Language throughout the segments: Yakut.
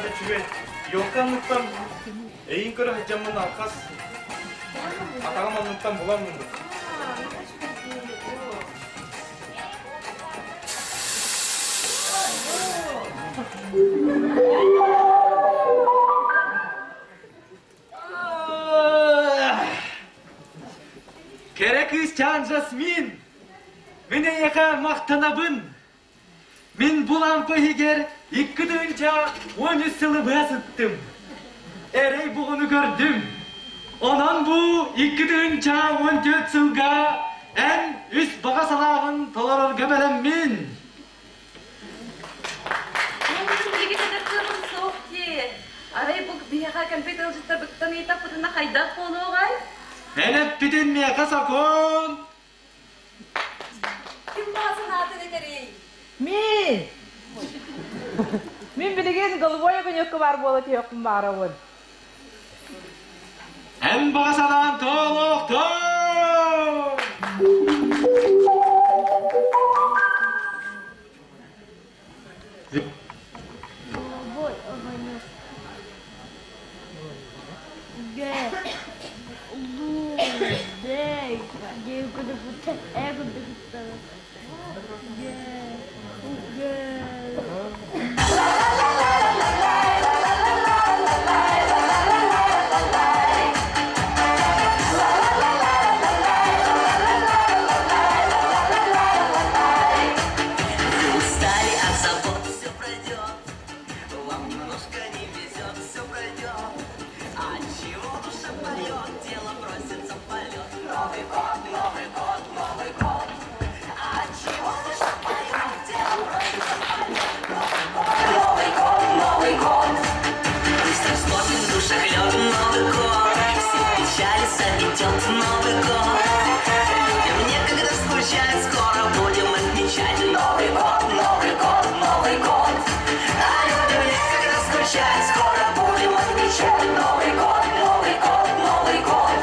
үчүгэй. Елка анныттан эйин көрө сылдьаммын алхас атаҕым анныттан булан муннук. Кэрэ кыысчаан Жасмин, мин эйиэхэ махтанабын. Мин бу лампа иһигэр 2013 сылы быһа сыттым. Эрэй буҕуну көрдүм. Онон бу 2014 сылга эн үс баҕа санааҕын толорорго бэлэммин. Билигин этэр кыаҕым суох дии. Арай бу биһиэхэ кэлбит ыалдьыттарбыттан ыйытахпытына хайдах буолуоҕай? Эн эппитин миэхэ сокуон. Ким баҕа санаатын этэрий? Мин! Мин билигин голубой огонекка баар буола түһүөхпүн баҕарабын. Эн баҕа санаан туолуохтун! Голубой огонек. Г. Лу. Д. Г. Г. Вы устали от забот, все пройдет. Вам немножко не везет, все пройдет. А чего душа поет, тело просится в полет. Новый год, Новый год, Новый год. А чего душа поет, тело просится в полет. Новый год, Новый год, Новый год. Пусть растопит в душах лед Новый год. Все печали сметет Новый год. Людям некогда скучать, скоро будем отмечать Новый год, Новый год, Новый год. А людям некогда скучать, скоро будем отмечать Новый год, Новый год, Новый год.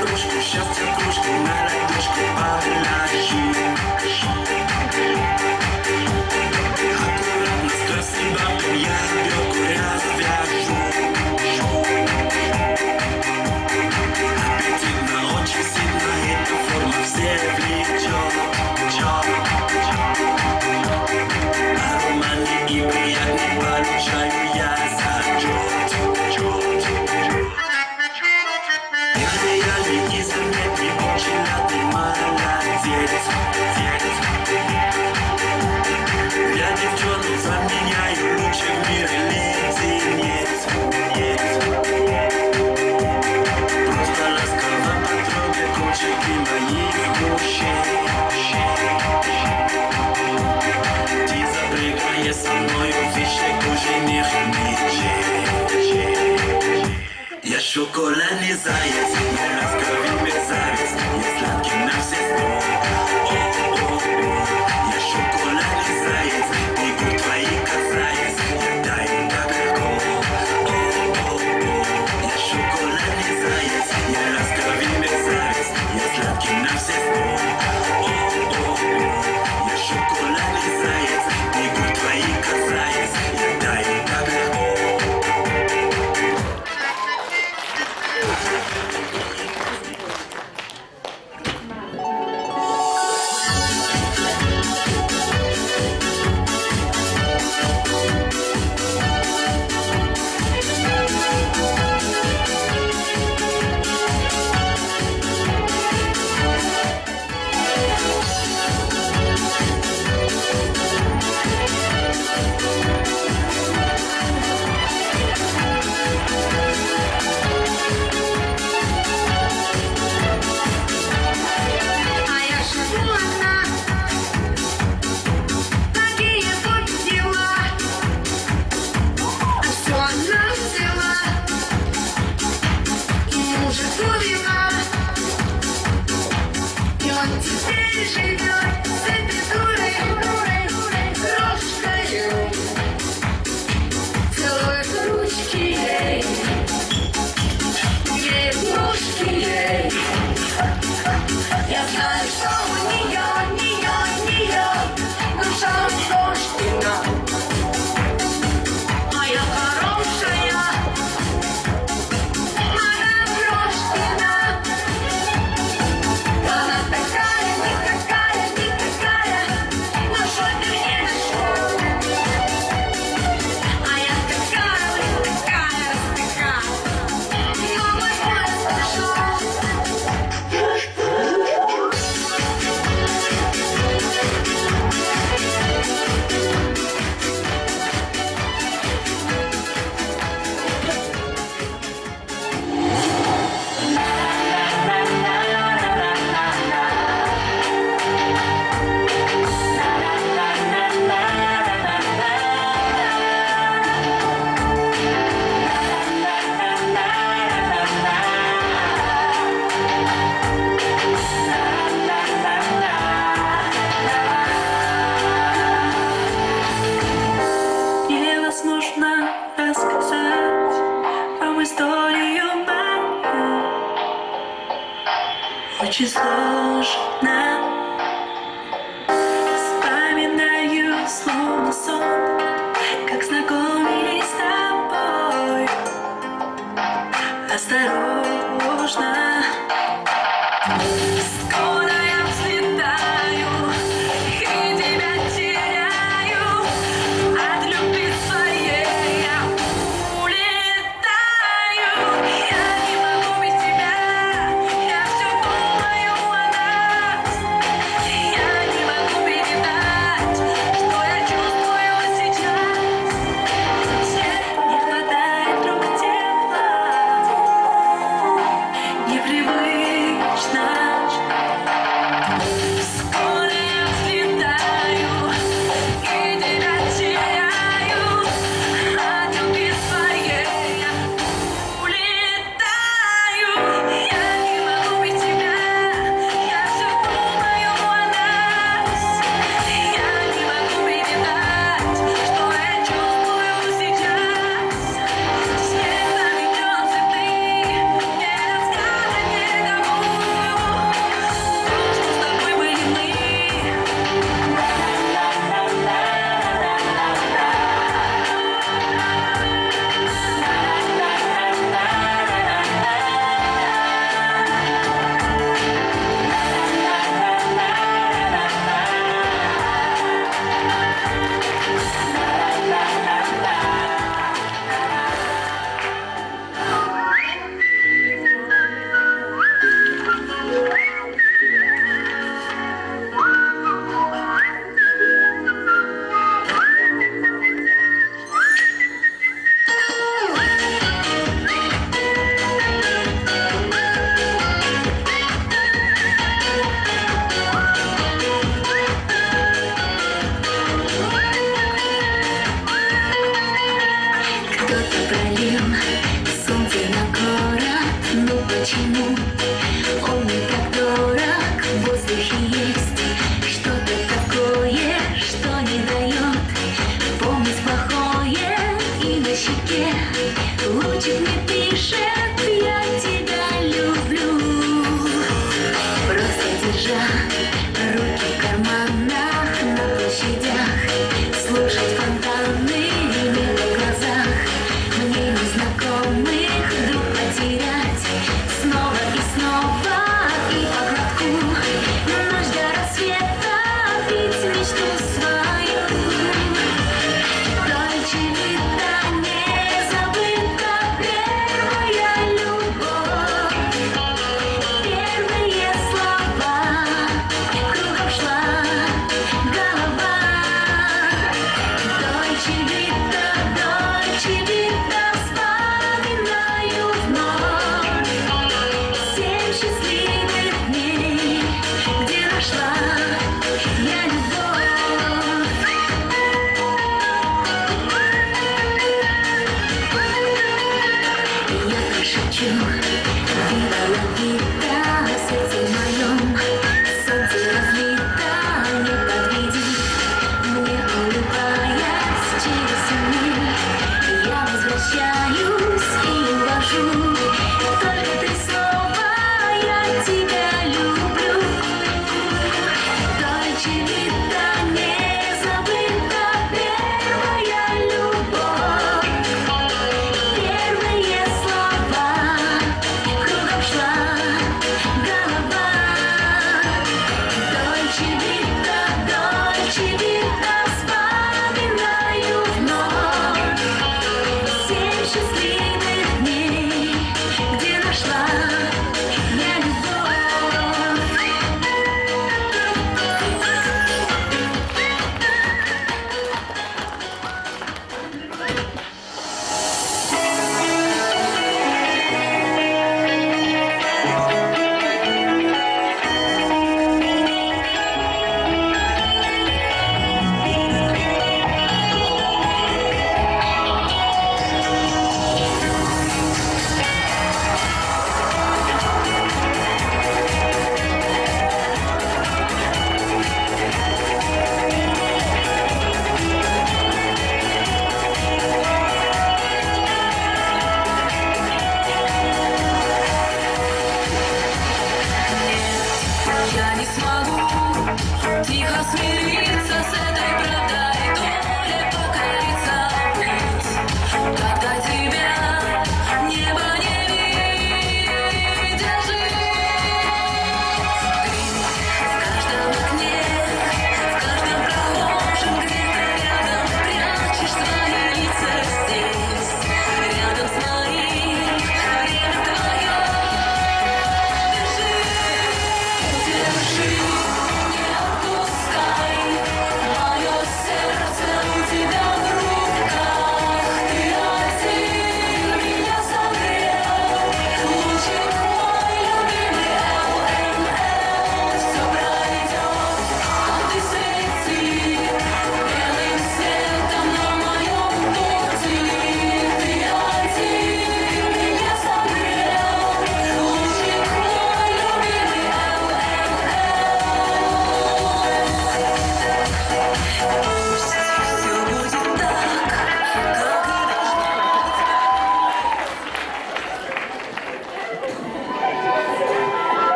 Кружку, счастье кружку, на ладошку положи. Аккуратно с красным бантом я обертку развяжу. Аппетитно, очень сильно эта форма всех влечет. Ароматный и приятный получаю я зачет. Реальный и заметный, очень ладный молодец. Я девчонку заменяю, лучше в мире леденец. Просто ласково потрогай кончики моих ушей. Ты запрыгай со мною в вишенку жених мечей. Я шоколадный заяц, я ласковый мерзавец, я сладкий на все сто. О-о-о, я шоколадный заяц, бегу твои касаясь, я таю так легко. О-о-о, я шоколадный заяц, я ласковый мерзавец, я сладкий на все сто. О-о-о, я шоколадный заяц, бегу твои касаясь, я таю так легко. Невозможно рассказать вам историю мою. Очень сложно. Вспоминаю, словно сон, как знакомились с тобой. Осторожно. Скоро я взлетаю и тебя теряю. От любви своей я улетаю. Я не могу без тебя, я все думаю о нас. Я не могу передать, что я чувствую сейчас. Не хватает рук тепла, непривычно. Скоро я взлетаю и тебя теряю. От любви своей я улетаю. Я не могу без тебя, я все думаю о нас. Я не могу передать, что я чувствую сейчас. Снег заметет цветы, не рассказать никому то, что с тобой были мы. Кто-то пролил солнце на город, ну почему он мне так дорог? В воздухе есть что-то такое, что не дает помнить плохое, и на щеке лучик мне пишет: я тебя люблю. Просто держа руки в карманах на площадях, слушать фонтаны и небо в глазах мне незнакомых вдруг потерять снова и снова и по глотку ночь до рассвета пить мечту свою. Дольче Вита не забыть.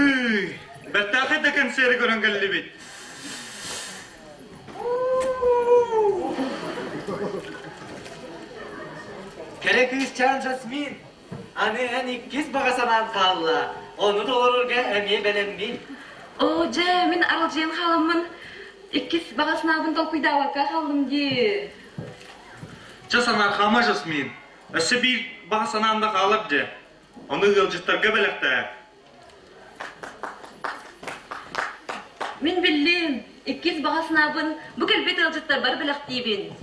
Тыый, бэртээхэй да кэнсиэри көрөн кэллибит. Кэрэ кыысчаан Жасмин, аны эн иккис баҕа санаан хаалла, ону толорорго эмиэ бэлэммин. Оо, дьэ, мин аралдьыйан хааламмын, иккис баҕа санаабын толкуйдаабакка хааллым дии. Чэ, санаархаама Жасмин, өссө биир баҕа санаам да хаалар дьэ. Ону ыалдьыттарга бэлэхтээ. Мин биллим, иккис баҕа санаабын бу кэлбит ыалдьыттарбар бэлэхтиибин.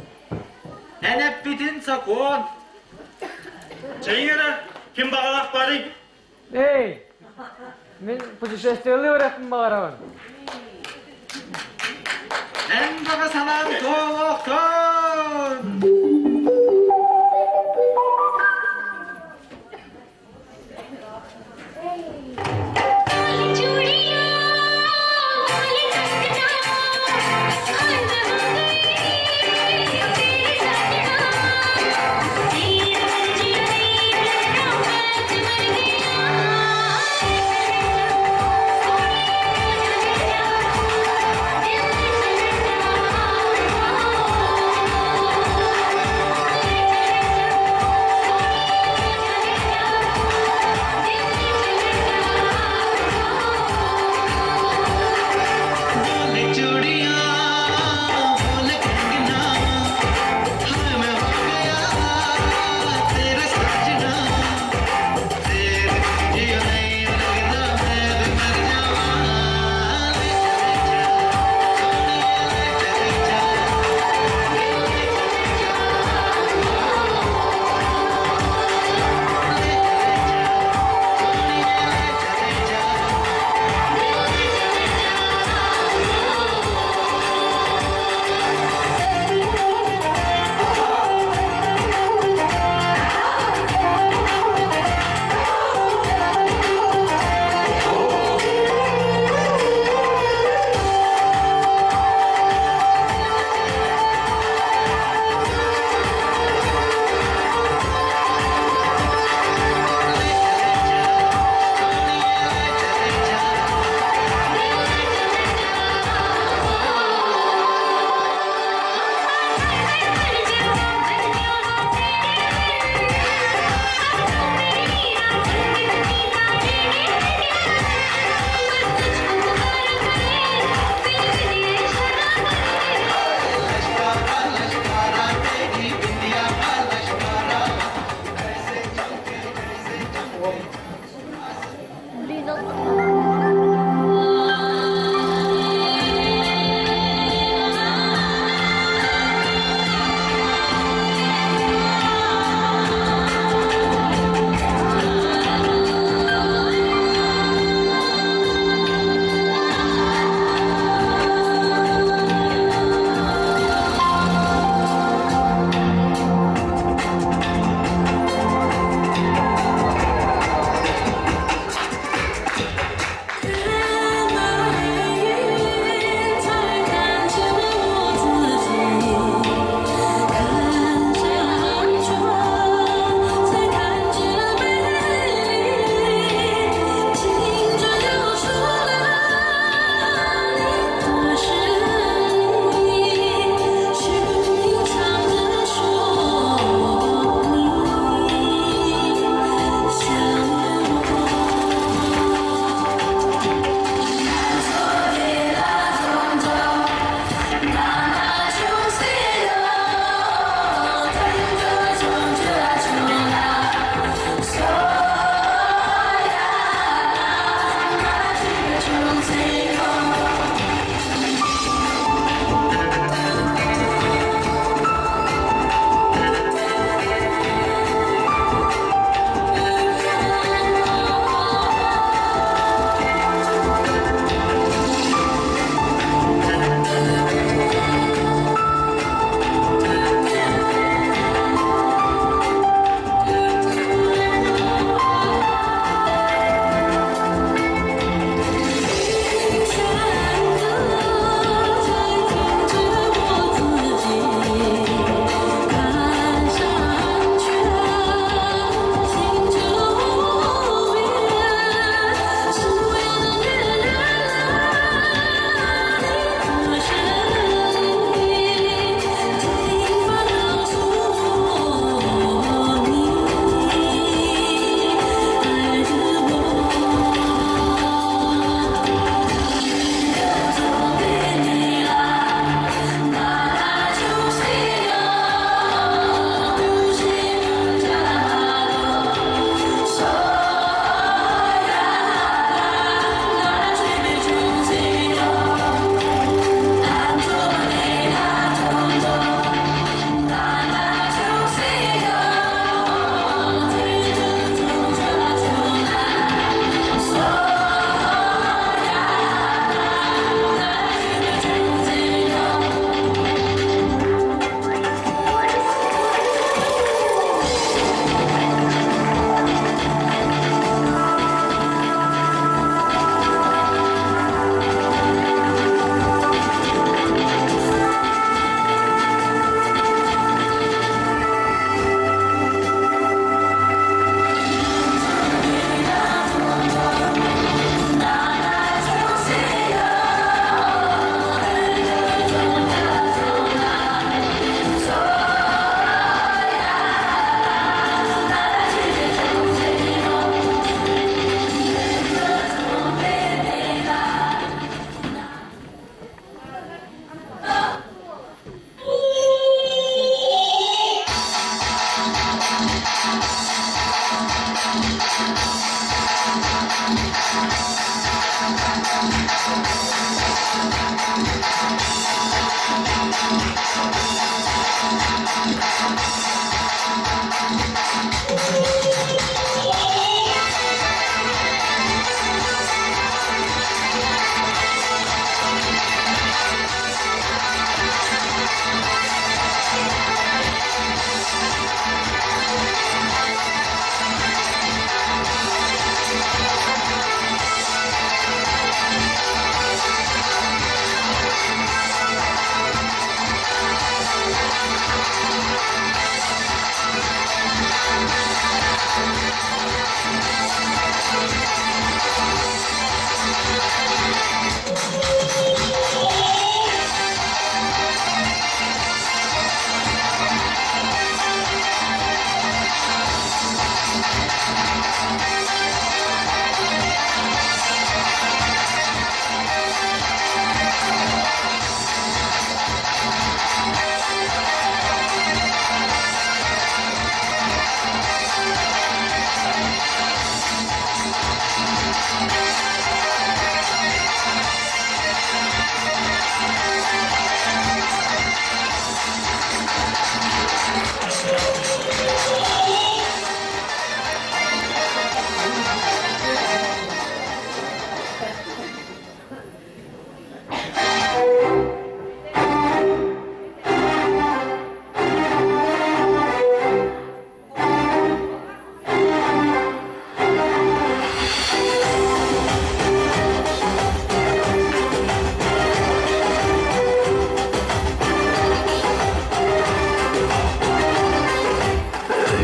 Эн эппитин сокуон. Чэйиҥ эрэ, ким баҕалаах баарый? Эй, мин путешествиелыы барыахпын баҕарабын. Эн баҕа санаан туолуохтун!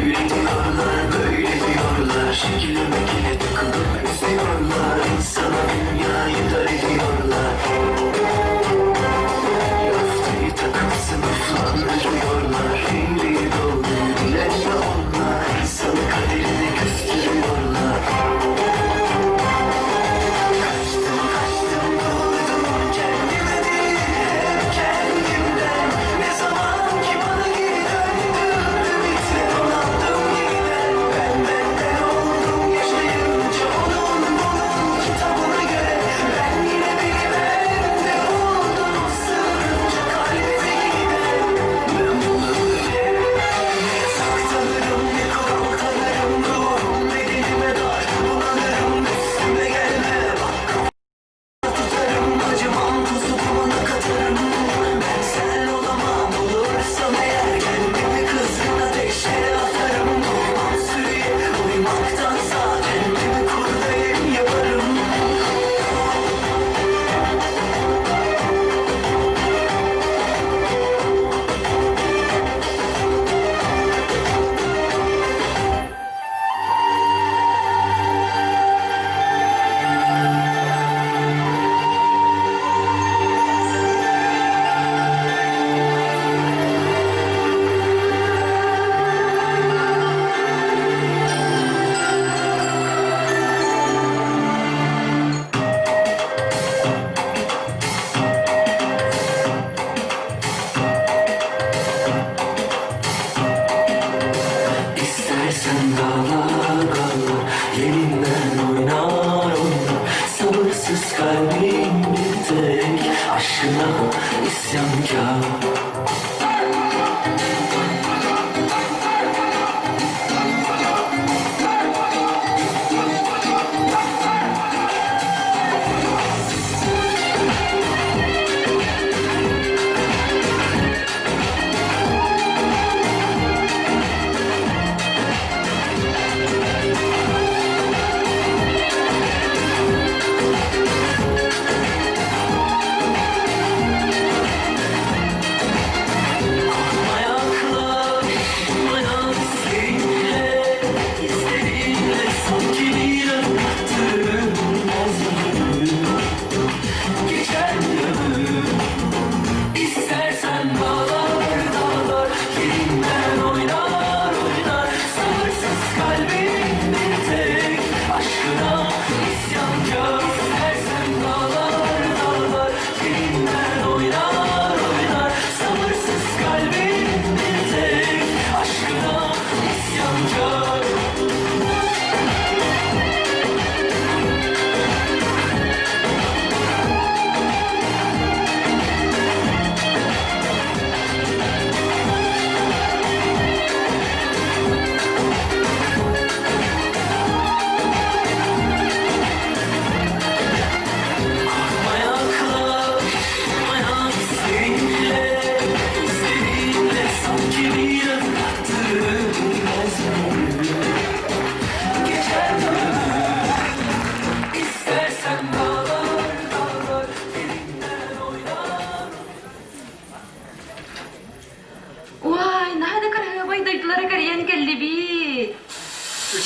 Öyle diyorlar, böyle diyorlar. Şekile mekile takılıp üzüyorlar. İnsana dünyayı dar ediyorlar. Yaftayı takıp sınıflandırıyorlar. Eğriyi doğruyu bilen de onlar. İnsanı kaderine küstürüyorlar. Kaçtım kaçtım kovaladım kendime değil hep kendimden. Ne zaman ki bana geri döndüm ümitle donandım yeniden. Ben benden oldum yaşayınca onun bunun kitabına göre. Ben yine beni bende buldum sığınca kalbime yeniden. Ben bunu böyle ne yasak tanırım ne kural tanırım. Ruhum bedenime dar bunalırım üstüme gelme bak. Tutarım acımam tozu dumana katarım. Ben sen olamam olursam eğer kendimi kızgın ateşlere atarım. Durmam sürüye uymaktansa kendimi kurdayım yaparım. İstersen dağlar dağlar, yerinden oynar oynar. Sabırsız kalbim bir tek aşkına isyankar.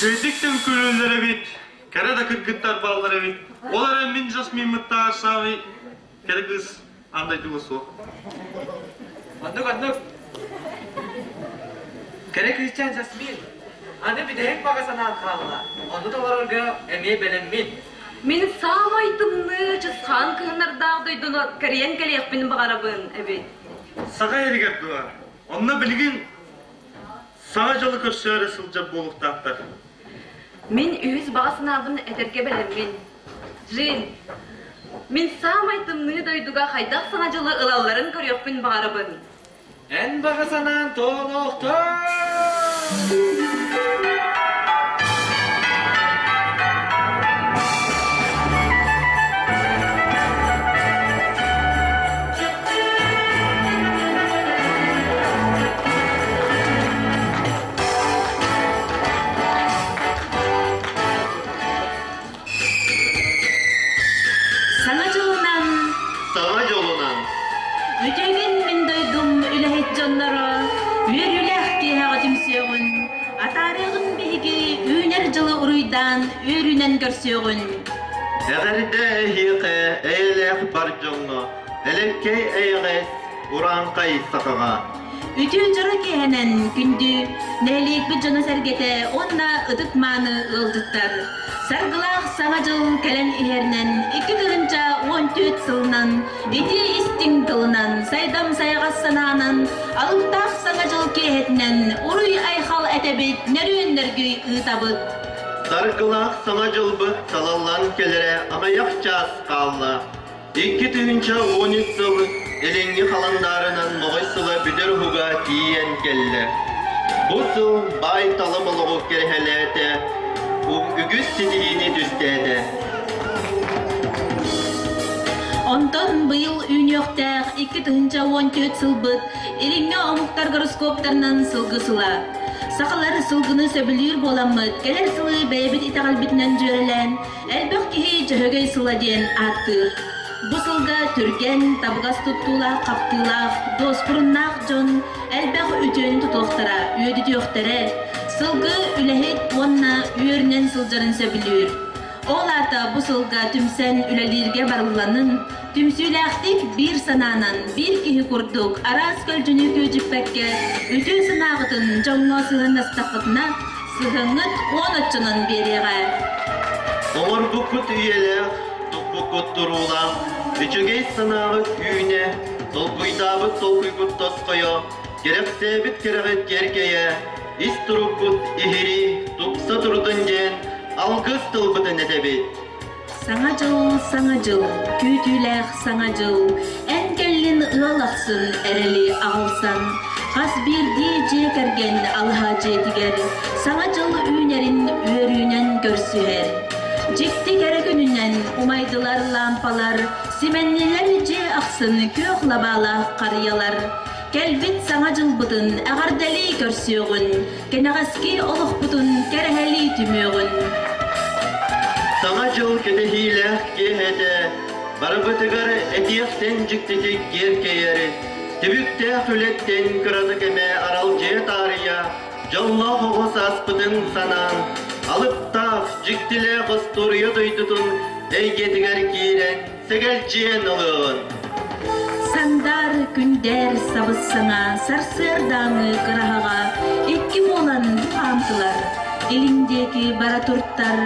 Үчүгэйдик да үҥкүүлүүллэр эбит, кэрэ да кыргыттар бааллар эбит. Ол эрэн мин Жасмиммыттааҕар саамай кэрэ кыыс аан дойдуга суох. Оннук, оннук. Кэрэ кыысчаан Жасмин, аны бүтэһик баҕа санаам хаалла. Ону толорорго эмиэ бэлэммин. Мин саамай тымныы чысхаан кыһыннардаах дойдуну кэрийэн кэлиэхпин баҕарабын эбит. Саха эригэр дуо? Онно билигин Саҥа дьылы көрсөөрү сылдьар буолуохтаахтар. Мин үһүс баҕа санаабын этэргэ бэлэммин. Жин, мин саамай тымныы дойдуга хайдах саҥа дьылы ылалларын көрүөхпүн баҕарабын. Эн баҕа санаан туолуохтун! Саҥа дьылынан Саҥа дьолунан Үтүөгүн мин дойдум үлэһит дьонноро үөрүүлээх киэһэҕэ түмсүөҕүн, атаарыаҕын биһиги үүнэр дьылы уруйдаан үөрүүнэн көрсүөҕүн. Эҕэрдэ эһиэхэ эйэлээх бар дьоҥҥо, элэккэй эйэҕэс урааҥхай сахаҕа. Үтүө дьоро киэһэнэн күндү нэһилиэкпит дьоно-сэргэтэ уонна ытык-мааны ыалдьыттар! Саргылаах Саҥа дьыл кэлэн иһэринэн 2014 сылынан итии истиҥ тылынан, сайдам сайаҕас санаанан, алыптаах Саҥа дьыл киэһэтинэн уруй-айхал этэбит, нөрүөн-нөргүй ыытабыт! Саргылаах Саҥа дьылбыт салаллан кэлэрэ аҕыйах чаас хаалла. 2013 сыл Илиҥҥи халандаарынан Моҕой сыла бүтэр уһуга тиийэн кэллэ. Бу сыл баай-талым олоҕу кэрэһэлээтэ, үгүс ситиһиини түстээтэ. Онтон быйыл үүнүөхтээх 2014 сылбыт Илиҥҥи омуктар гороскоптарынан сылгы сыла. Сахалар сылгыны сөбүлүүр буоламмыт, кэлэр сылы бэйэбит итэҕэлбитинэн дьүөрэлээн, Элбэх киһи Дьөһөгөй сыла диэн ааттыыр. Бу сылга түргэн, табыгас туттуулаах-хаптыылаах, дуоспуруннаах дьон элбэх үтүөнү тутуохтара, үөдүтүөхтэрэ, сылгы үлэһит уонна үөрүнэн сылдьарын сөбүлүүр. Ол аата бу сылга түмсэн үлэлииргэ барылланын, түмсүүлээхтик биир санаанан, биир киһи курдук араас көлдьүнү күөдьүппэккэ, үтүө санааҕытын дьоҥҥо сыһыаннастаххытына, Сыһыҥҥыт уон оччонон биэриэҕэ. Оҥорбуккут үйэлээх, туппуккут туруулаах, үчүгэй санааҕыт үүнэ, толкуйдаабыт толкуйгут тосхойо, кэрэхсээбит кэрэҕит киэркэйэ, ис туруккут иһирии, тупса турдун диэн алгыс тылбытын этэбит. Саҥа дьыл, саҥа дьыл, күүтүүлээх саҥа дьыл, эн кэллин ыал ахсын эрэли аҕалсан, хас биирдии дьиэ кэргэн алаһа дьиэтигэр саҥа дьыл үүнэрин үөрүүнэн көрсүһэр. Дьикти кэрэ күнүнэн умайдылар лаампалар, симэннилэр дьиэ ахсын күөх лабаалаах харыйалар. Кэлбит саҥа дьылбытын эҕэрдэлии көрсүөҕүн, кэнэҕэски олохпутун кэрэһэлии түмүөҕүн. Саҥа дьыл кэтэһиилээх киэһэтэ барыбытыгар этиэхтэн дьиктитик киэркэйэр, түбүктээх үлэттэн кыратык эмэ аралдьыйа таарыйа, дьоллоох оҕо сааспытын санаан, алыптаах, дьиктилээх остуоруйа дойдутун эйгэтигэр киирэн сэгэлдьийэн ылыаҕын. Сандаар күндээр сабыс-саҥа сарсыардааҥы кыраһаҕа икки буолан хаамтылар. Илин диэки бара туртар,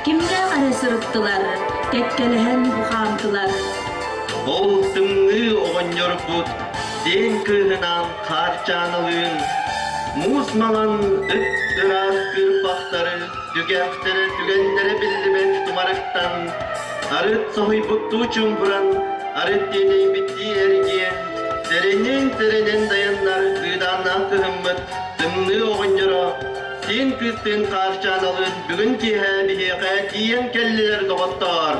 кимнээх эрэ сырыттылар, кэккэлэһэн хаамтылар. Ол тымныы оҕонньорбут сиэн кыыһынаан хаарчааналыын муус маҥан ыт ыраас кыырпахтары түгэхтэрэ түгэннэрэ биллибэт тумарыктан арыт соһуйбуттуу чуумпуран, арыт тиэтэйбиттии эргийэн, сэрэнэн-сэрэнэн дайаннар кыыдааннаах кыһыммыт тымныы оҕонньоро сиэн кыыстыын хаарчааналыын бүгүн киэһэ биһиэхэ тиийэн кэллилэр доҕоттоор.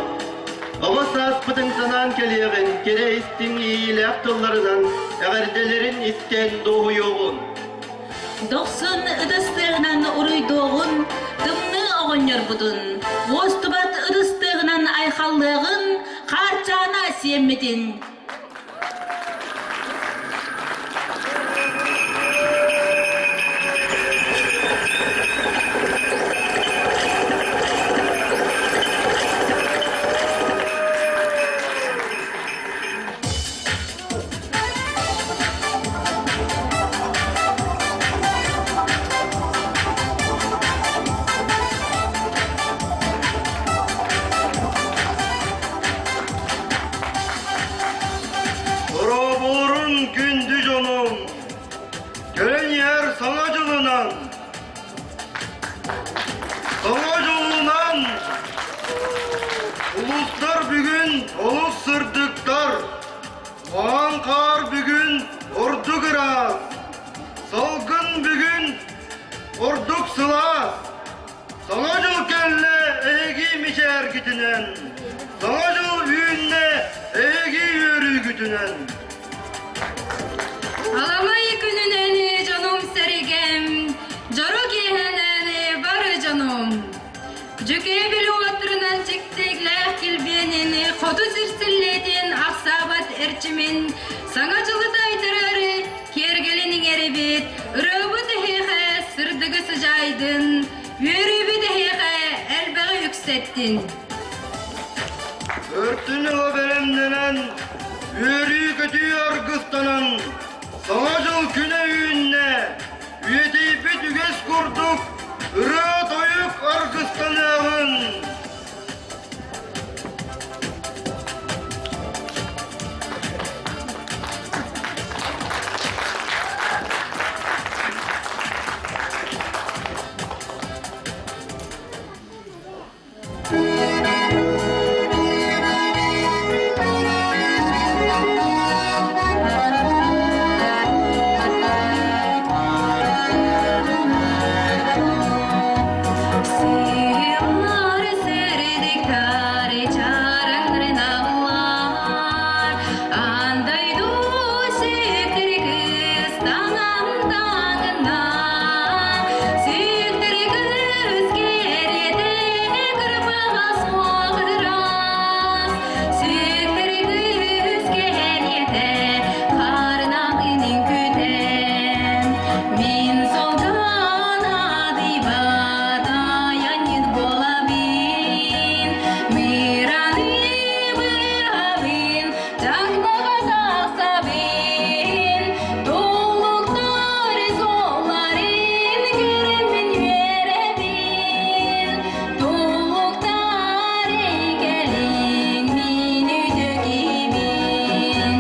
Оҕо сааспытын санаан кэлиэҕин, кэрэ истиҥ иэйиилээх тылларынан эҕэрдэлэрин истэн дуоһуйуоҕун. Дохсун ытыстыаҕынан уруйдуоҕун, тымныы оҕонньорбутун, уостубат ытыстыаҕынан айхаллыаҕын, хаарчаана сиэммитин. Улуустар бүгүн олус сырдыктар, Маҥан хаар бүгүн ордук ыраас, Салгын бүгүн ордук сылаас. Саҥа дьыл кэллэ эһиги мичээргитинэн, Саҥа дьыл үүннэ эһиги үөрүүгүтүнэн. Аламай күнүнэн дьонум-сэргэм, дьоро киэһэнэн бары дьонум. Дьүкээбил уоттарынан чиктиглээх килбиэнин, хоту сир силлиэтин ахсаабат эрчимин, саҥа дьылы тайтарары киэргэлин иҥэрибит, ырыабыт эһиэхэ сырдыгы сыдьаайдын, үөрүүбүт эһиэхэ элбэҕи үксэттин. Өртүн ыла бэлэмнэнэн, үөрүү-көтүү аргыстанан, Саҥа дьыл күнэ үүннэ, үйэтийбит үгэс курдук ырыа-тойук аргыстаныаҕын! Сыыллар сэрдиктари чараңрыналлар, Андай сиктери кыстанам таңына, Сиктери кыз керете кырпаға соғырас, Сиктери кыз керете қарнағының күтен, Мин солган адыйбат аянит болабин, Мираны быһабын, дьаҥнаҕа тахсабын, Туллуктар суолларын көрөммүн үөрэбин, Туллуктар эйгэлиҥ мин үтүө киһибин.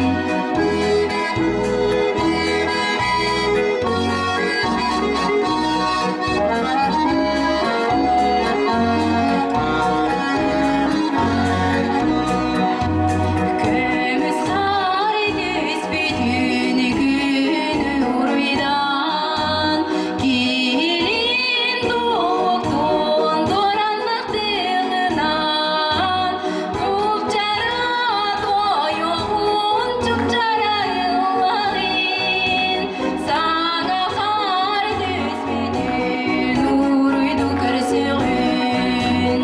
Көмүс хаар түспүтүн күн уруйдан, Киһилин туохтун тураннах тылынан, Чупчара тойугун чупчара ыллаҕын, Саҥа хаар түспүтүн уруйду көрсөҕүн.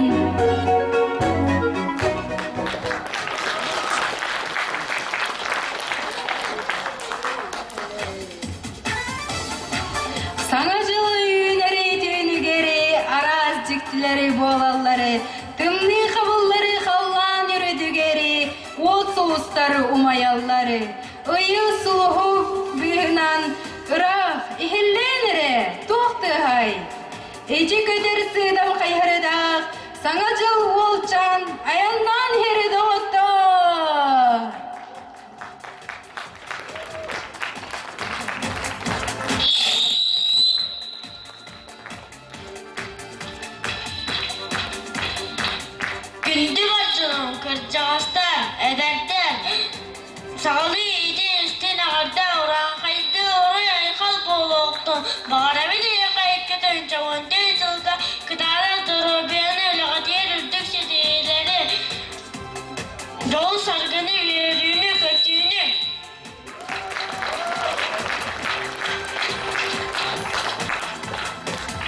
Саҥа дьыл үүнэри түүнүгэри араас дьиктилэри буолаллары, тымныы хабыллары халлаан үрүдүгэри, уот сулустары умайаллары, ыйы сулуһу быыһынан ыраах иһиллээн эрэ туох тыаһай? Ити көтөр сыыдам хайыһарыдаах Саҥа дьыл уолчаан айаннаан иһэри доҕоттоор! Күндү бар дьонум, кырдьаҕастар, эдэрдэр, саҕалыы итин-истин эҕэрдэ урааҥхайдыы уруй-айхал буолуохтун! Баҕарабын эйиэхэ 2014 сылга кытаанах доруобуйаны, үлэҕитигэр үрдүк ситиһиилэри, дьолу-саргыны, үөрүүнү-көтүүнү!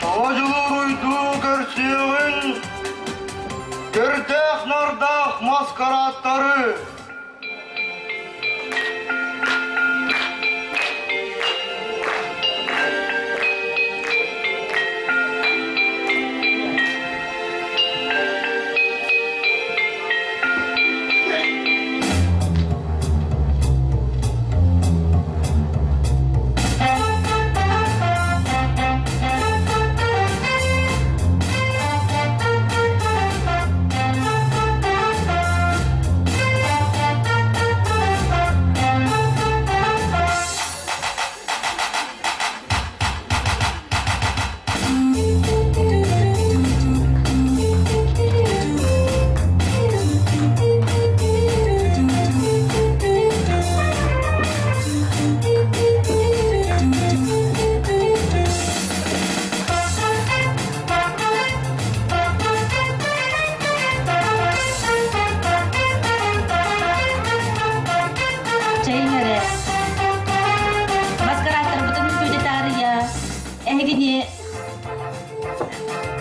Саҥа дьылы уруйдуу көрсүөҕүн, көрдөөх-нардаах маскарааттары!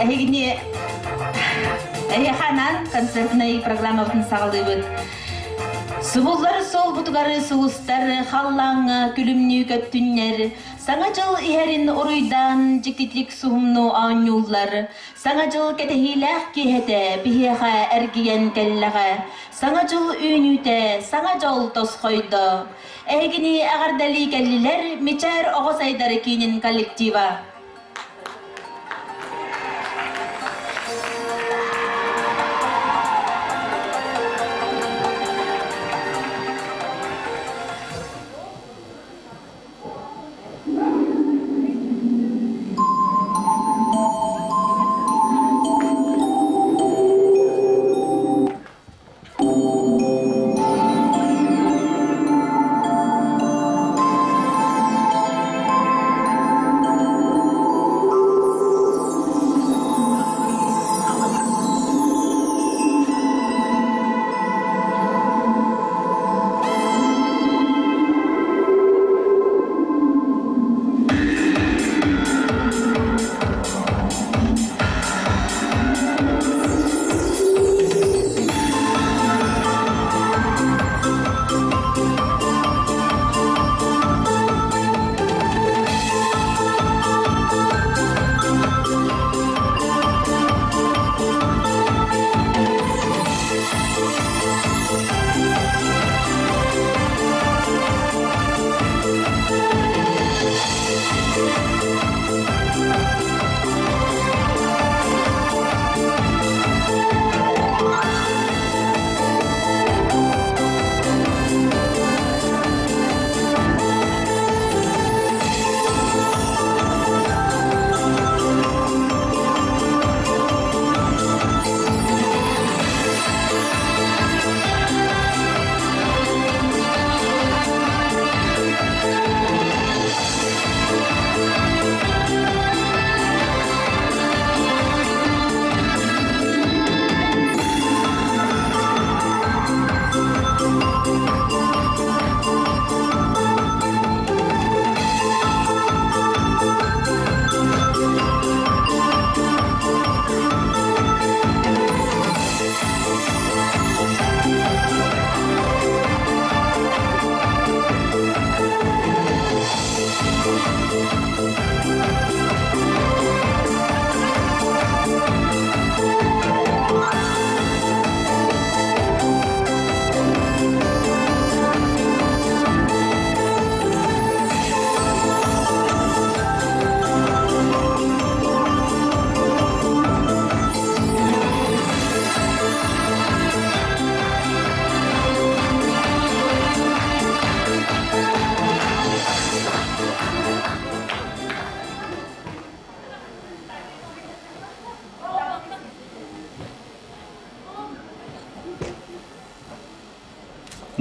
Эһигини эһиэхэ анаан концертнай программабытын саҕалыыбыт. Субуллар суолбутугар сулустар халлааҥҥа күлүмнүү көттүннэр, Саҥа дьыл иһэрин уруйдаан дьиктитик суһумну оонньууллар. Саҥа дьыл кэтэһиилээх киэһэтэ биһиэхэ эргийэн кэллэҕэ. Саҥа дьыл үүнүүтэ саҥа дьол тосхойдо. Эһигини эҕэрдэлии кэллилэр Мичээр оҕо сайдар киинин коллектива.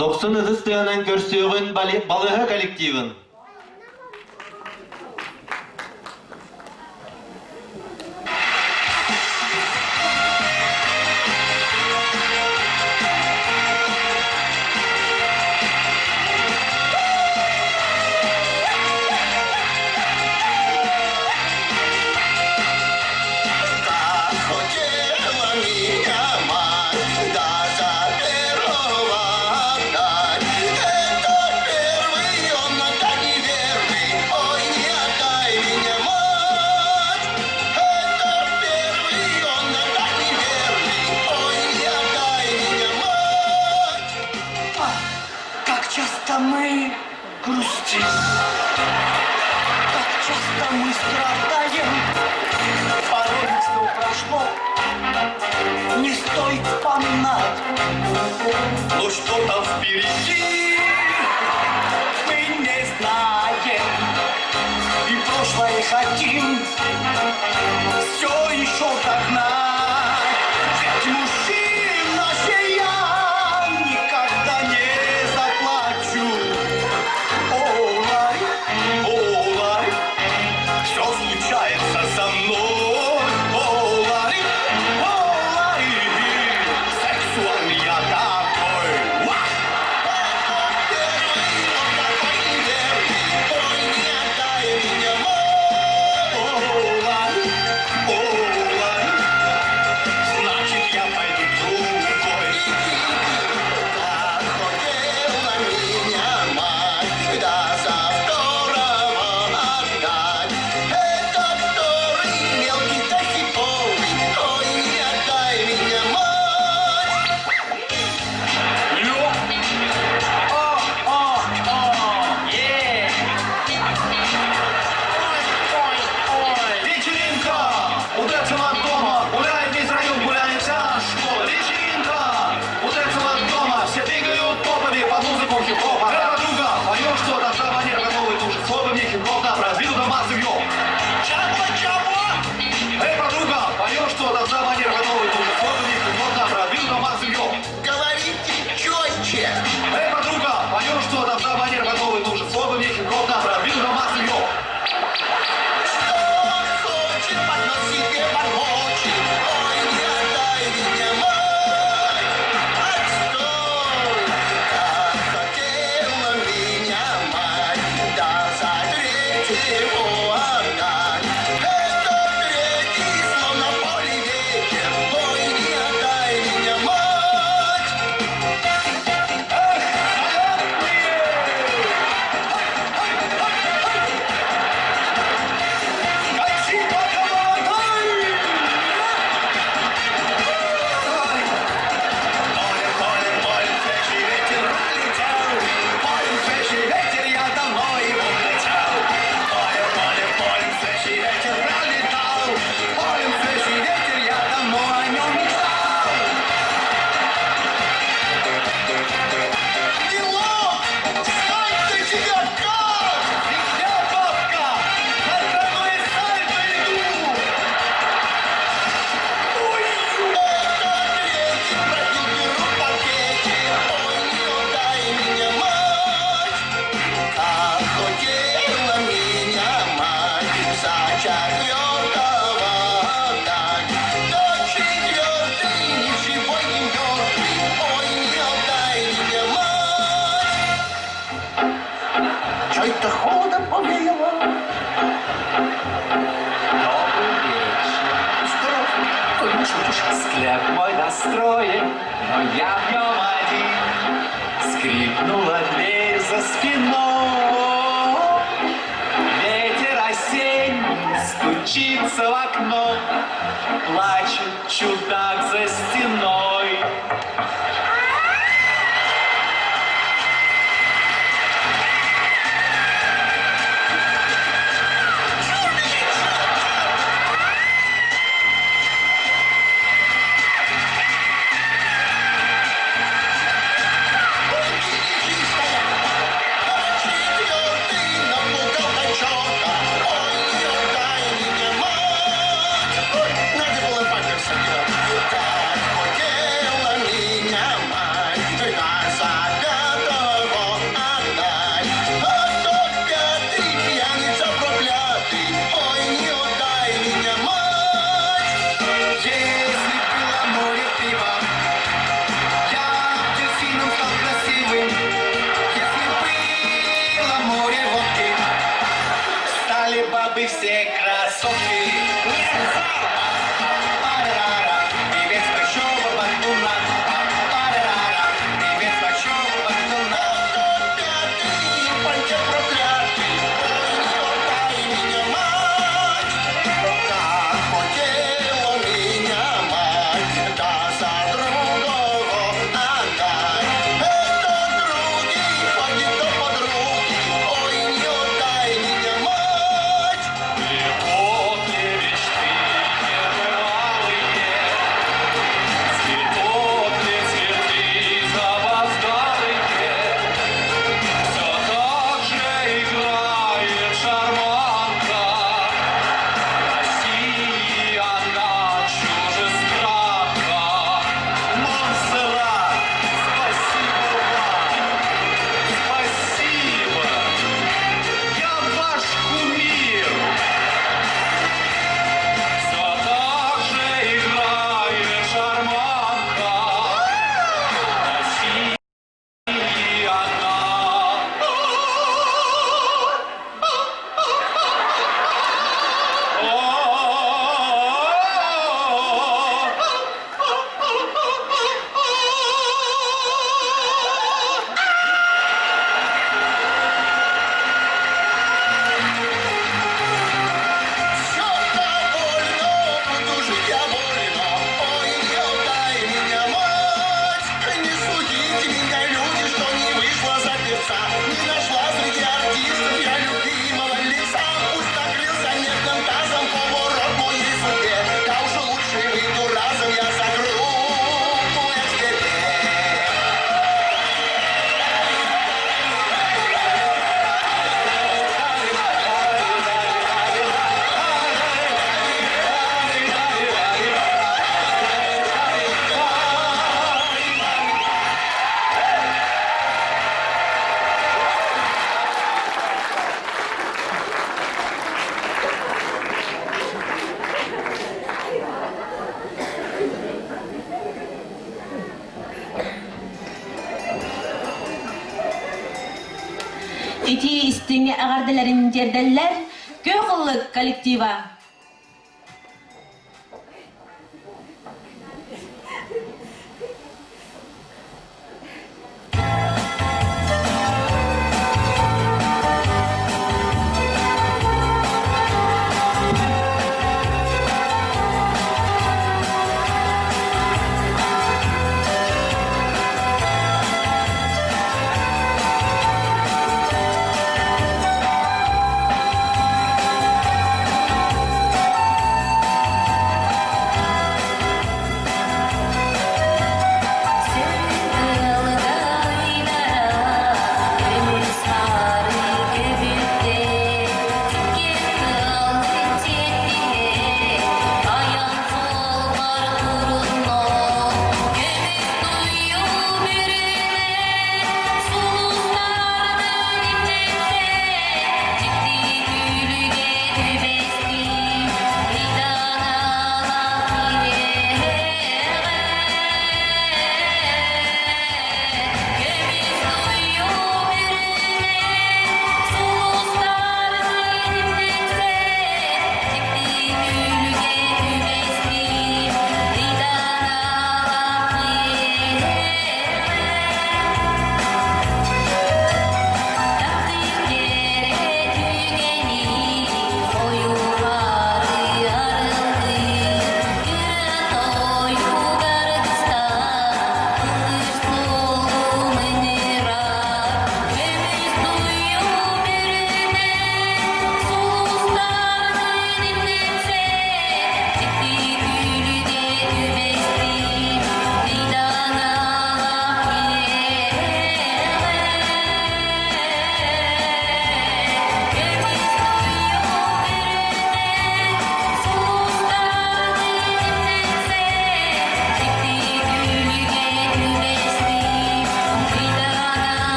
Дохсун ытыс тыанан көрсүөҕүн балыыһа коллективын. Хотела меня мать, да за первого отдать. Это первый он, да неверный, ой, не отдай меня, мать. Это первый он, да неверный, ой, не отдай меня, мать. Как часто мы грустим, как часто мы страдаем, порой что прошло, не стоит вспоминать. Но что там впереди, мы не знаем, и прошлое хотим все еще догнать. Ведь мужчина же я никогда не заплачу. О, лай, о, лай, все случается со мной. О, лай, о, лай, сексуальный я такой. Уа! Первый, он такой неверный, ой, не отдай меня, мой. О, лай, Это холодом повеяло. Добрый вечер. Здоров, коль не шутишь. Склеп мой достроен, но я в нем один. Скрипнула дверь за спиной. Ветер осенний стучится в окно. Плачет чудак за стеной. Ой, ты нечистая, четвертый напугал до черта. Ой, не отдай меня, мать. Ой, Надя была памперс Как хотела меня мать, да за пятого отдать. А тот пятый пьяница проклятый, ой, не отдай меня, мать. Если б было море пива, я б дельфином стал красивым. Если б было море водки, стали бабы все красотки. Па-па-ра-ра, Привет с большого батуна. Па-па-ра-ра, Привет с большого батуна. Тот пятый, пантя проклятый, ой, не отдай меня, мать. Как хотела меня мать, да за другого отдать. Это другий ходит до подруги, ой, не отдай меня, мать. Легко ли мечты небывалые, Цветут ли цветы запоздалые, Все так же играет шарманка, Россия она чужестранка. Монсеррат, спасибо вам, спасибо, я ваш кумир. Все так же играет шарманка. Россия одна. Все довольно, буду жить я вольно. Ой, не отдай меня, мать. Не судите меня, люди, что не вышла за певца. Не нашла среди артистов я любимого лица. Пусть накрылся медным тазом поворот моей судьбе. Да уж лучше выйду разом я за группу СГБ. Ити истиҥ эҕэрдэлэрин тиэрдэллэр Күөх ыллык коллектива.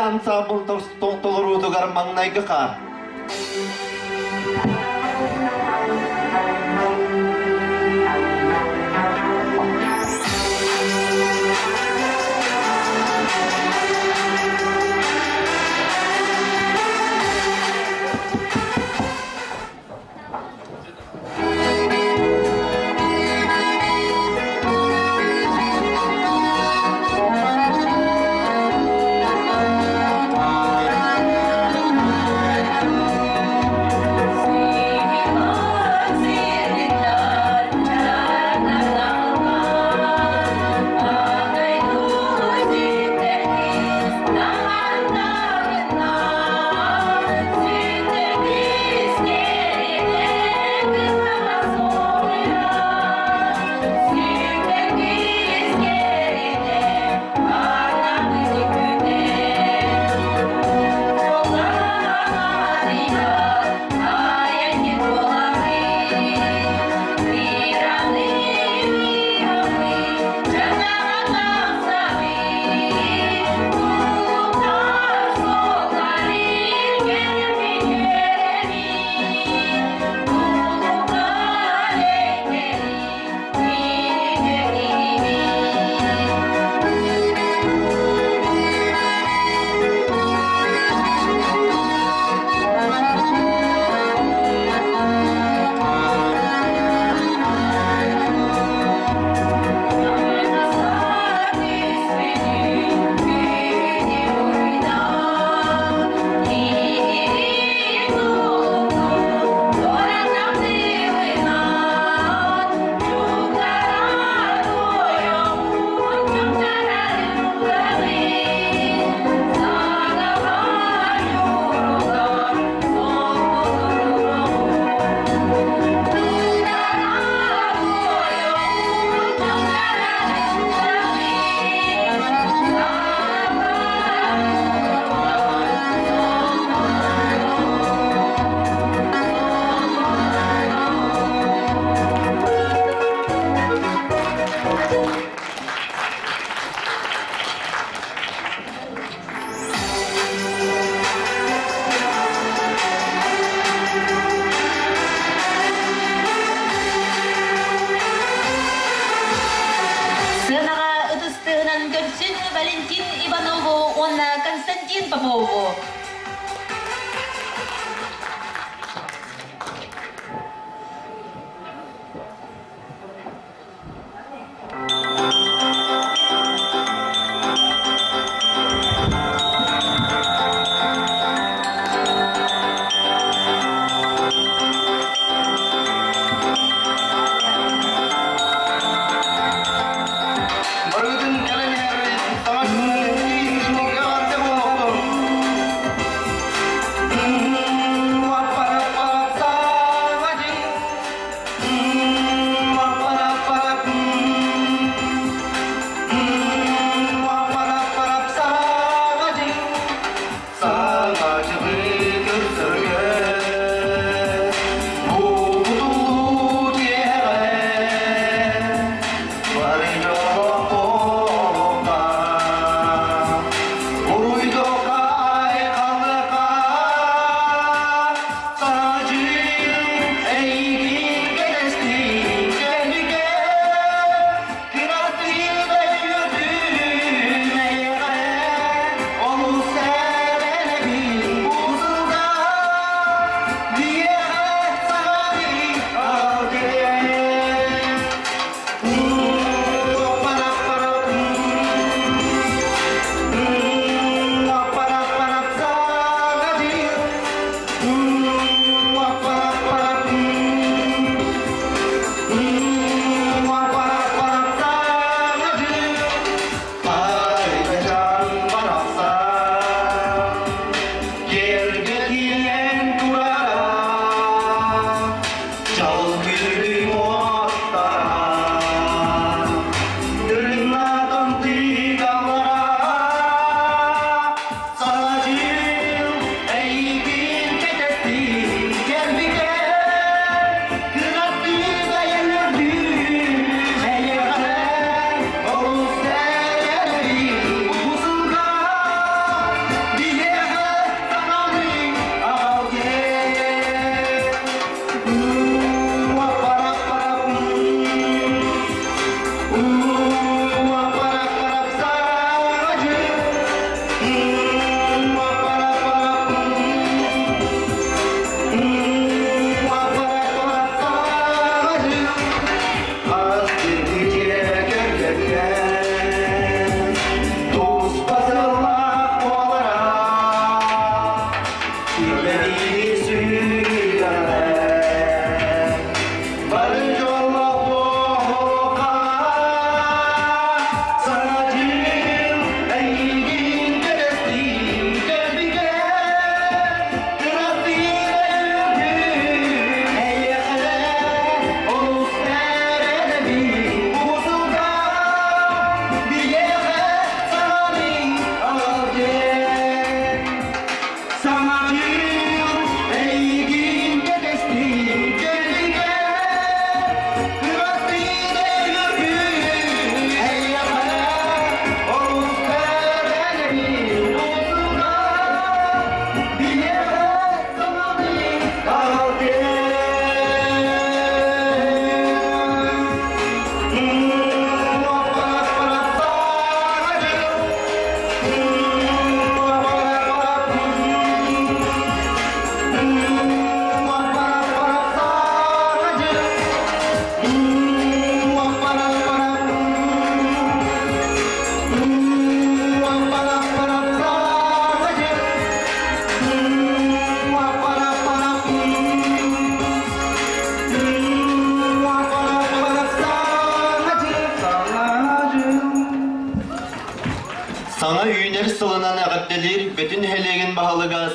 ансаамбыл толоруутугар маҥнайгы хаар.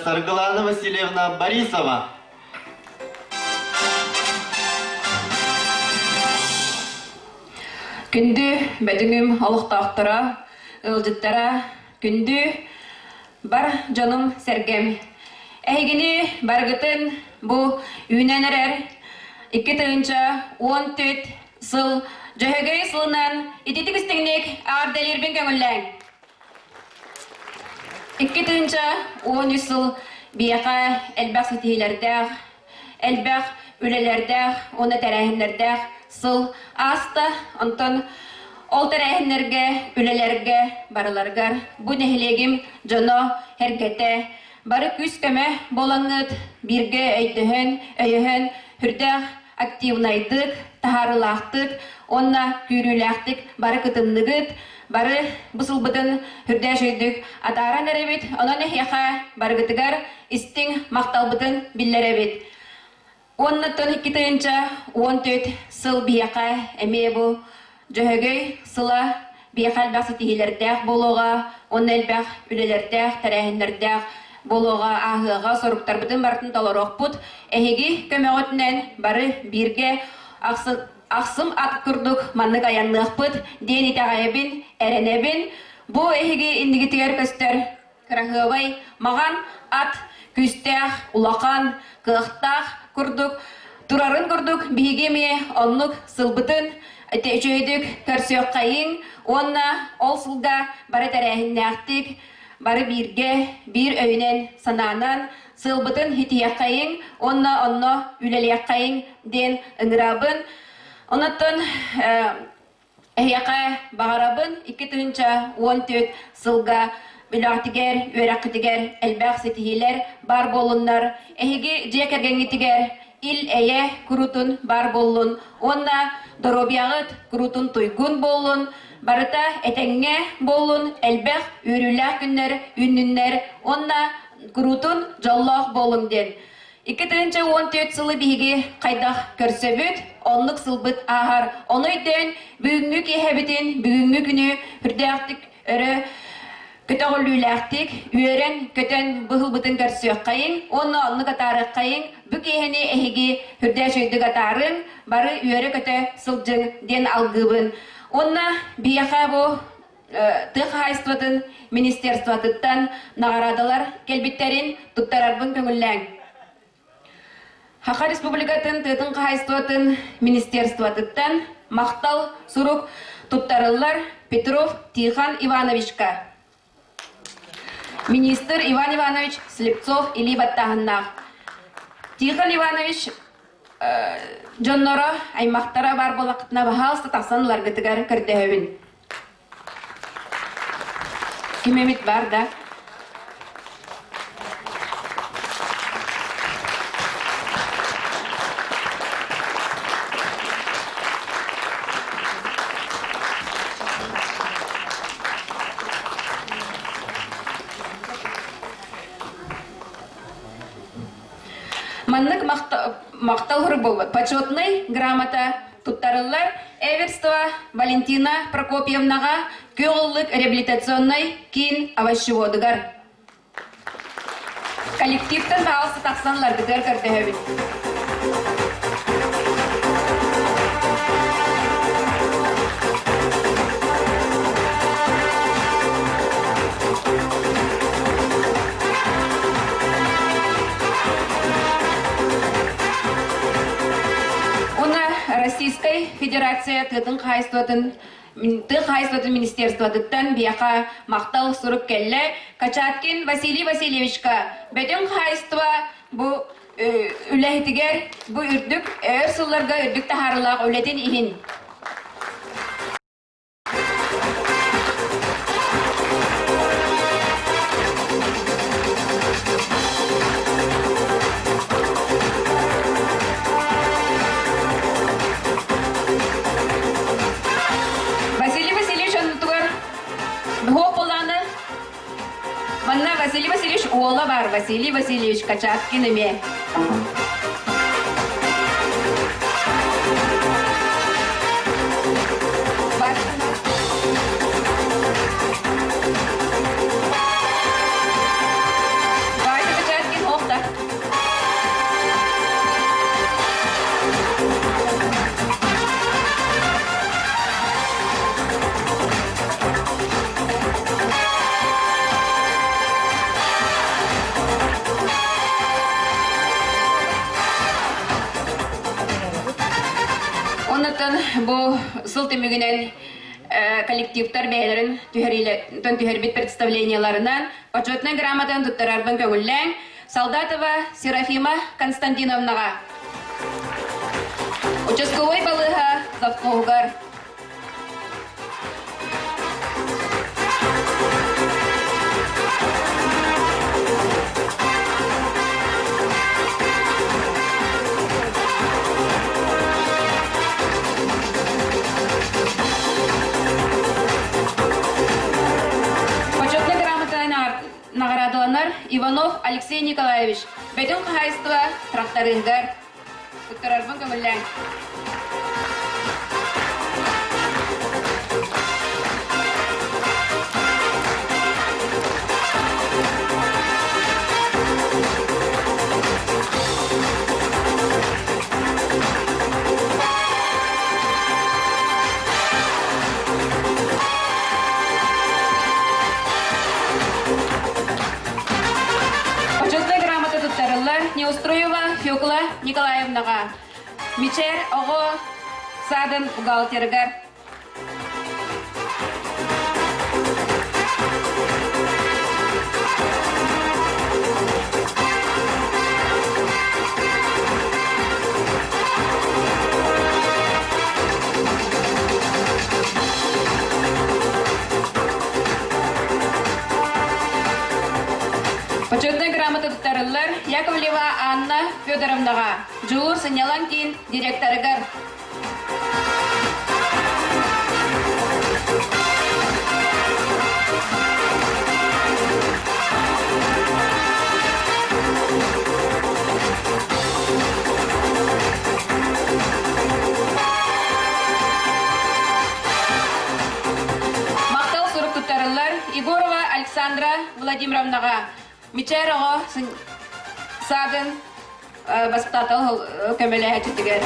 Саргылана Васильевна Борисова. Күндү бөдүҥүм олохтоохторо, ыалдьыттара, күндү бар дьонум сэргэм. Эһигини барыгытын бу үүнэн эрэр 2014 сыл Дьөһөгөй сылынан ититик истиҥник эҕэрдэлиирбин көҥүллээҥ. 2013 сыл биһиэхэ элбэх ситиһиилэрдээх, элбэх үлэлэрдээх уонна тэрээһиннэрдээх сыл ааста. Онтон ол тэрээһиннэргэ, үлэлэргэ барыларыгар бу нэһилиэгим дьоно, эргэтэ бары күүс-көмө буолаҥҥыт бииргэ өйдөһөн, өйөһөн, сүрдээх активнайдык, таһаарыылаахтык уонна күүрүүлээхтик бары кытынныгыт, бары бу сылбытын үрдээх өйдүк атааран эрэбит. Онон эһиэхэ барыгытыгар истиҥ махталбытын биллэрэбит. Уоннаттан 2014 сыл биһиэхэ эмиэ бу Дьөһөгөй сыла биһиэхэ элбэх ситиһиилэрдээх буолуоҕа уонна элбэх үлэлэрдээх, тэрээһиннэрдээх буолуоҕа, ааһыаҕа, соруктарбытын барытын толоруохпут. Эһиги көмөҕүтүнэн бары бииргэ ахсым ат курдук маннык айанныахпыт диэн итэҕэйэбин, эрэнэбин. Бу эһиги иннигитигэр көстөр кыраһыабай маҕан ат күүстээх, улахан, кыахтаах курдук турарын курдук биһиги эмиэ оннук сылбытын үчүгэйдик көрсүөххэйиҥ уонна ол сылга бары тэрээһиннээхтик бары бииргэ биир өйүнэн санаанан сыалбытын ситиһиэххэйиҥ уонна онно үлэлиэххэйиҥ диэн ыҥырабын. Онон Эһиэхэ баҕарабын 2014 сылга үлэҕитигэр, үөрэххитигэр элбэх ситиһиилэр баар буоллуннар, эһиги дьиэ кэргэҥҥитигэр ил-эйэ куруутун баар буоллун уонна доруобуйаҕыт куруутун туйгун буоллун, барыта этэҥҥэ буоллун, элбэх үөрүүлээх күннэр үүннүннэр уонна куруутун дьоллоох буолуҥ диэн 2014 сылы биһиги хайдах көрсөбүт, оннук сылбыт ааһар. Ону өйдөөн, бүгүҥҥү киэһэбитин, бүгүҥҥү күнү үрдээхтик өрө көтөҕүллүүлээхтик, үөрэн-көтөн быһылбытын көрсүөххэйиҥ уонна оннук атаарыаххайыҥ. Бу киэһэни эһиги үрдээх үчүгэйдик атаарыҥ, бары үөрэ-көтө сылдьыҥ диэн алгыыбын. Уонна биһиэхэ бу тыа хаһаайыстыбатын министерствотыттан наҕараадалар кэлбиттэрин туттарарбын көҥүллээҥ. Саха Республикатын тыатын хаһаайыстыбатын министерствотыттан махтал сурук туттарыллар Петров Тихон Ивановичка. Министр Иван Иванович Слепцов илии баттааһыннаах. Тихон Иванович дьонноро, аймахтара баар буоллаххытына, баһаалыста тахсан ыларгытыгар көрдөһөбүн. Ким эмит бар да? Маннык махтал буолбут почетный грамота туттарыллар Эверстова Валентина Прокопьевнаҕа Күөх Ыллык реабилитационнай киин овощеводугар. Коллективтан баҕалсы тахсан ыларгытыгар көрдөһөбүт. Уна Российскай Федерация тыатын хаһаайыстыбатын тыа хаһаайыстыбатын министерствотыттан биһиэхэ махтал сурук кэллэ. Качаткин Василий Васильевичка бөдөҥ хаһаайыстыба бу үлэһитигэр бу үрдүк өр сылларга үрдүк таһаарыылаах үлэтин иһин Василий Васильевич оннутугар Быһуох буоллаҕына манна Василий Васильевич уола бар Василий Васильевич Качаткин эмиэ. Вася. Оннуттан бу сыл түмүгүнэн коллективтар бэйэлэрин түһэрбит представлениеларынан почетнай грамотаны туттарарбын көҥүллээҥ. Солдатова Серафима Константиновнаҕа участковай балыыһа завхоһугар Почетный грамотанан наҕараадаланар Иванов Алексей Николаевич Бөтүҥ хаһаайыстыба тракторыһыгар Туттарарбын көҥүллээҥ. Почетнай грамота туттарыллар Неустроева Фекла Николаевнаҕа, Мичээр оҕо саадын бухгалтерыгар. Почетнай грамота туттарыллар Яковлева Анна Федоровнаҕа, Дьулуур сынньалаҥ киин директорыгар. Махтал сурук туттарыллар Егорова Александра Владимировнаҕа, Мичээр оҕо саадын воспитатель көмөлөһөөччүтүгэр.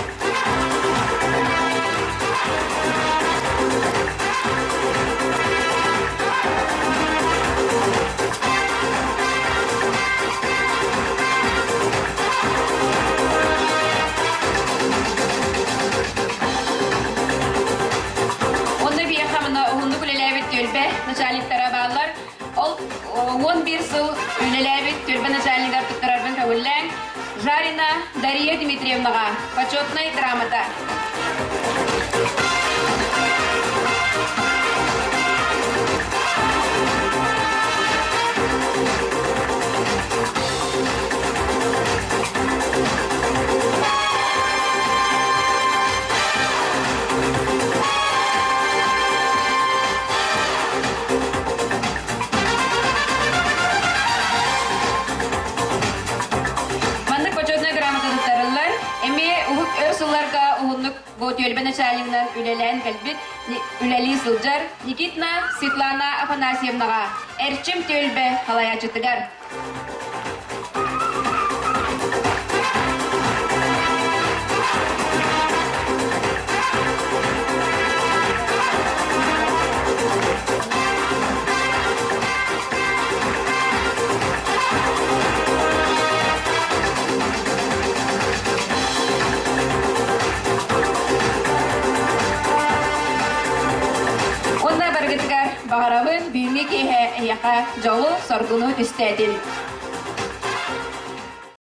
Онно биһиэхэ мына уһуннук үлэлээбит түөлбэ начальниктара бааллар. Ол 11 сыл үлэлээбит түөлбэ начальнигар туттарарбын көҥүллээҥ. Жарина Дария Дмитриевнаҕа почетнай грамота. Маннык почетнай грамота туттарыллар. Эмиэ уһук өр сылларга уһуннук бу түөлбэ начальнигынан үлэлээн кэлбит, үлэлии сылдьар Никитина Светлана Афанасьевнаҕа Эрчим түөлбэ салайааччытыгар. Уонна барыгытыгар баҕарабын бүгүҥҥү киэһэ эһиэхэ дьолу, соргуну түстээтин.